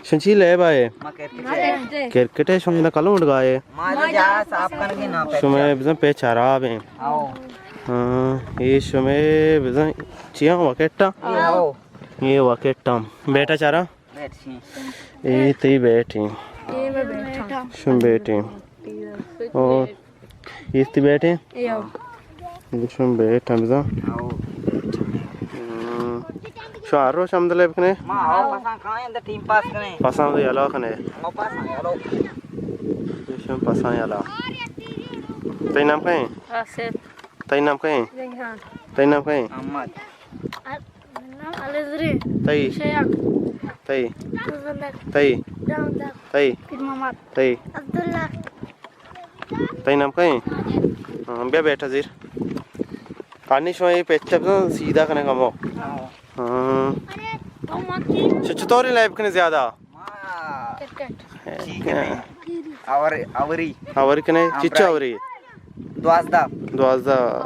شما چی لیب ءَ ئے؟ ما کرکٹ ءَ۔ کرکٹ ءَ، شما نہ کلونڈ گائے۔ ما جا صاف کنگے نا پچ۔ شما بزن پچ خراب ایں۔ آؤ۔ ہاں، اے شما بزن چیاں وکٹ ءَ؟ آؤ۔ اے وکٹ ءَ۔ بیٹ ءَ چارا؟ Bit C. اے تئی بیٹ ایں۔ اے میں بیٹھا۔ شما بیٹ ایں۔ اور ایستی بیٹھے؟ ایو۔ شما بیٹھا بزاں۔ آؤ۔ ہم۔ شما ہر روچ ہمدا لیب کنے؟ ما آؤ پساں کائیں، اندر ٹیم پاس کنے۔ پساں یلا کنے؟ آؤ، پساں یلا۔ شما پساں یلا۔ تئی نام کئے؟ آصف۔ تئی نام کئے؟ ریحان۔ تئی نام کئے؟ احمد۔ تئی؟ شیخ۔ تئی؟ مزمل۔ تئی؟ داؤد۔ تئی؟ پیر محمد۔ تئی؟ عبداللہ۔ تئی نام کئے؟ ہاں، بیا بیٹھا زیر۔ آنی شما اے پچ ءَ بزاں سیدھا کنے کمو۔ ہاں۔ چ-، چطوری لیب کنے زیادہ؟ کرکٹ۔ اور اوری۔ اوری کنے؟ چچو اوری؟ دوازدہ۔ دوازدہ۔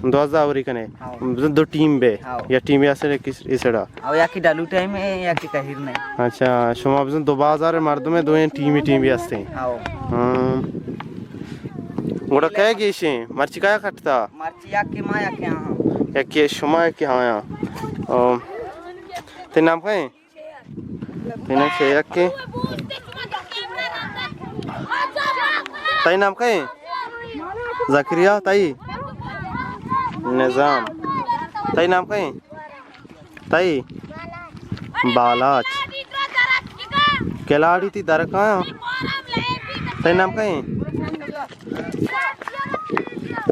دوازدہ اوری کنے؟ ہاؤ۔ دو ٹیم بے؟ ہاؤ۔ یا ٹیم یا سر کس، اس سڑا؟ او یا کہ ڈلو ٹائم ہے یا کہ کہیر نہیں۔ اچھا، شما بزن دو بازار مردم ہے، دوئیں ٹیمی ٹیمی ہستے ہیں۔ ہاؤ۔ ہاں۔ گوڑا کئے گیشیں؟ مرچی کایا کٹتا؟ مرچی یا کہ ما یا کہ ہاں۔ یا کہ شما یا کہ ہاں یا۔ او، تئی نام کئے؟ تئی نام شیخ کے؟ تئی نام کئے؟ زکریا، تئی؟ نظام۔ تئی نام کئے؟ تئی؟ بالاچ۔ کلاڑی تئی درکایا۔ تئی نام کئے؟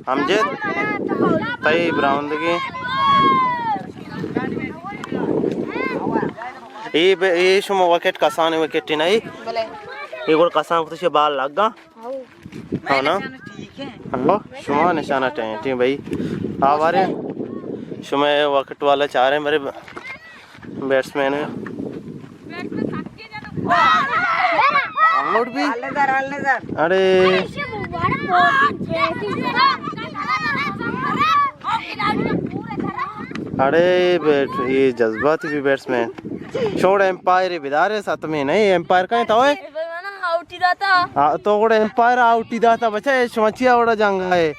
امجد، تئی براہندگی۔ اے ب-، اے شما وکٹ کسان وکٹ نہیں؟ بلے۔ اے گڑ کسان کتش بال لگا؟ ہاں نا؟ ہاں، شما نشانہ ٹینٹیں بھائی۔ آوارے شما وکٹ والا چاریں برے۔ بیٹسمین ہے۔ آؤٹ بھی؟ اڑے۔ اڑے بیٹ، یہ جذباتی بھی بیٹسمین۔ چھوڑ، امپائر بدارے، ستمے نہیں، امپائر کہیں تو ہے؟ آؤٹ ہی داتا۔ ہاں، تو گڑا امپائر آؤٹ ہی داتا، بچا، یہ شما چیا اوڑا جنگ ہے؟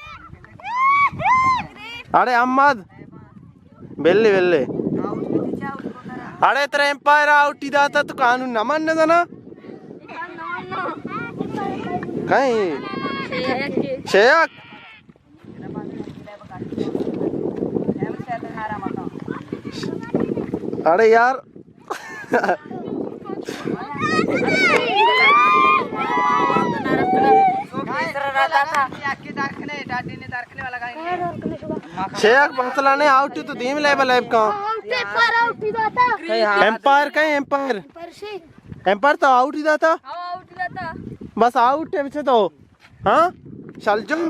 اڑے احمد۔ بلے، بلے۔ اڑے ترا امپائر آؤٹی داتا تو قانون نہ من نہ زنا؟ کہیں؟ شیک۔ اڑے یار۔ شیخ مسئلہ نہیں، آؤٹ تو دیم لیبل ایب کا۔ امپائر کہیں امپائر؟ امپائر تو آؤٹ ہی داتا؟ بس آؤٹ ہے بچے تو۔ ہاں؟ شل جم۔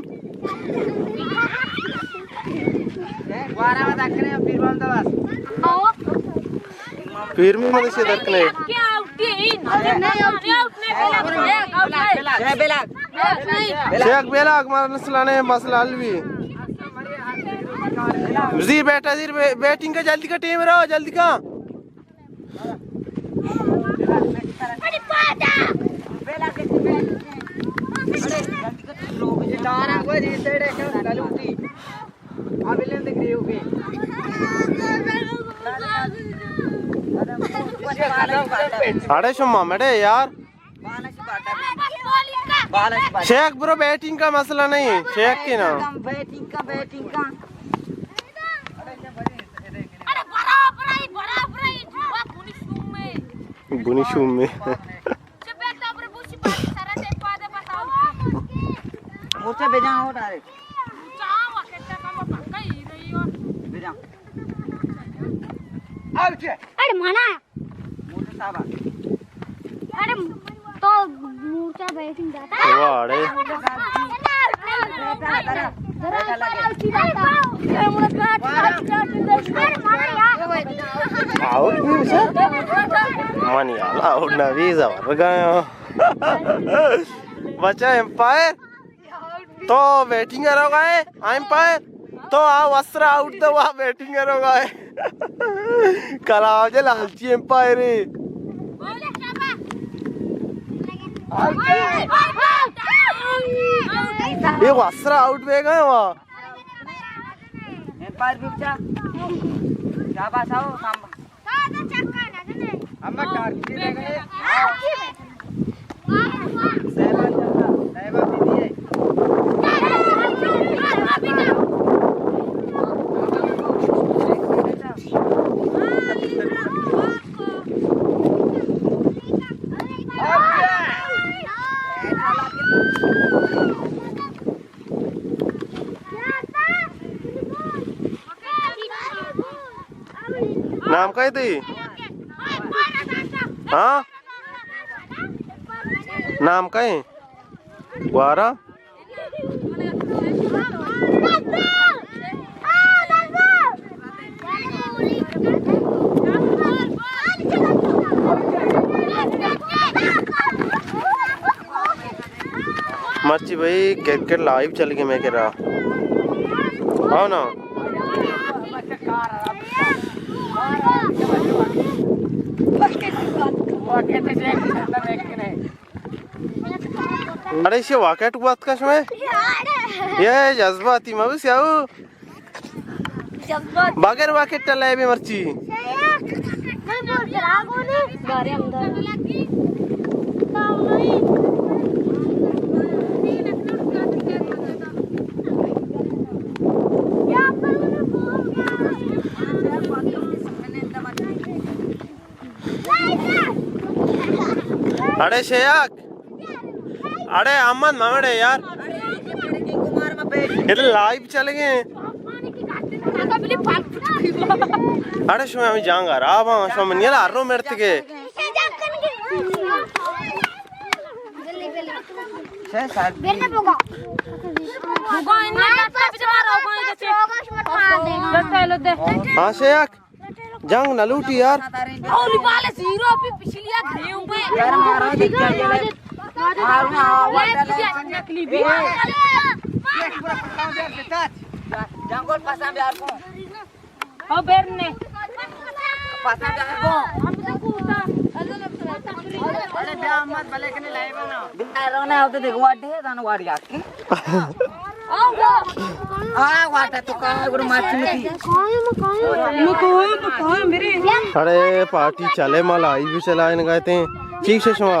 پیر محمد سے درکنے۔ شیخ بیلاگ مارا نسلانے مسئلہ حل بھی۔ زیر بیٹا، زیر بے-، بیٹنگ کا جلدی کا ٹیم رہو، جلدی کا۔ اڑے شما مڑے یار۔ شیخ برو، بیٹنگ کا مسئلہ نہیں، شیخ کے نا۔ بیٹنگ کا، بیٹنگ کا۔ بنی شوم میں۔ مورچہ بجا ہو ڈائریکٹ۔ بجا۔ اڑے منا۔ موٹر صاحب آ۔ اڑے تو مورچہ بیٹنگ داتا۔ واہ، اڑے۔ آؤٹ بھی اسے؟ منی آلا آؤٹ نہ بھی زبر گایا۔ بچا امپائر۔ تو بیٹنگ ءَ روگ ءَ ئے، امپائر؟ تو آ وسرا آؤٹ دے، وا بیٹنگ ءَ روگ ءَ ئے۔ کلاوج لالچی امپائر ئے۔ یہ وسرا آؤٹ بے گئے وا۔ امپائر بھی بچا۔ شاباش آؤ، سامبا۔ ہم ٹارگٹ دے گئے۔ صاحبہ چلتا، صاحبہ بھی دیے۔ نام کئے تئی؟ ہاں؟ نام کئے؟ گوارا؟ مرچی بھائی کرکٹ لائیو چل گئے میں کرا۔ ہاں نا۔ اڑے، ایشی واقعہ ٹک بات کش میں۔ یہ جذباتی ما بس یاو۔ بغیر واقعہ ٹلے بھی مرچی۔ اڑے شیاک، اڑے احمد مامڑے یار، یہ تو لائیو چل گئے۔ اڑے شما ہمیں جانگا را با، شما من یلا رو مرتگے۔ ہاں شیاک۔ جنگ نہ لوٹی یار۔ اولی بال زیرو پہ پچھلی گھریوں پہ۔ یار مارو دیکھ کیا یہ لے۔ مارو نا، آواز ڈالے۔ نقلی بھی۔ جنگل پسند یار کو۔ او بیرنے۔ پسند یار کو۔ ارے بیا احمد بلے کنے لائے بنا۔ بیا رونا ہوتے دیکھ واڈے دان واڈ یار۔ آ، واٹا تو کا گڑا ماچی متی۔ اڑے پارٹی چلے، ما لائیو بھی چلائیں گئے تھے۔ ٹھیک سے شما؟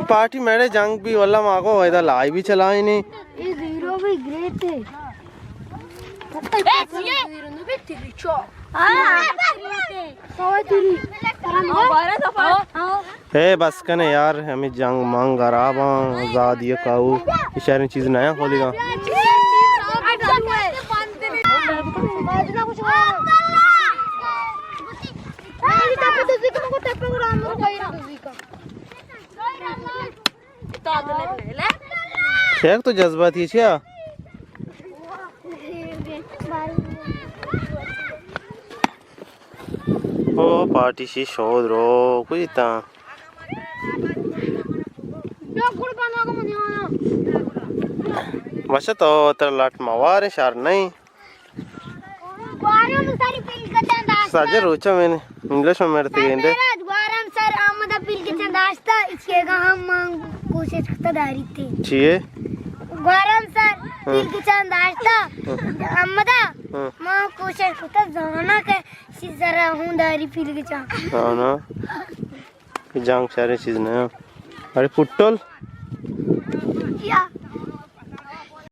پارٹی میرے جنگ بھی واللہ ما کو ویدا لائیو بھی چلائیں نے۔ یہ زیرو بھی گریٹ ہے۔ اے بس کنے یار، ہمیں جنگ منگ خراباں، زادی کاؤ، اشاریں چیز نیا کھولی گا۔ شیخ تو جذباتی چیا؟ او پارٹی شی شود رو کجی تا۔ بس تو تر لٹ موار شر نہیں۔ ساجے روچا میں نے انگلش میں مرتے گئے اندے۔ گوارم سر آمد پیل کے چند آشتا اس کے گا ہم مانگ کوشش کرتا داری تھی۔ چیے؟ گوارم سر ہاں۔ پیل کے چند آشتا ہاں۔ آمد ہاں۔ مانگ کوشش کرتا زانا کے سی ذرا ہوں داری پیل کے چند۔ ہاں نا۔ جنگ شریں چیز نہ۔ ارے پٹل۔ یا۔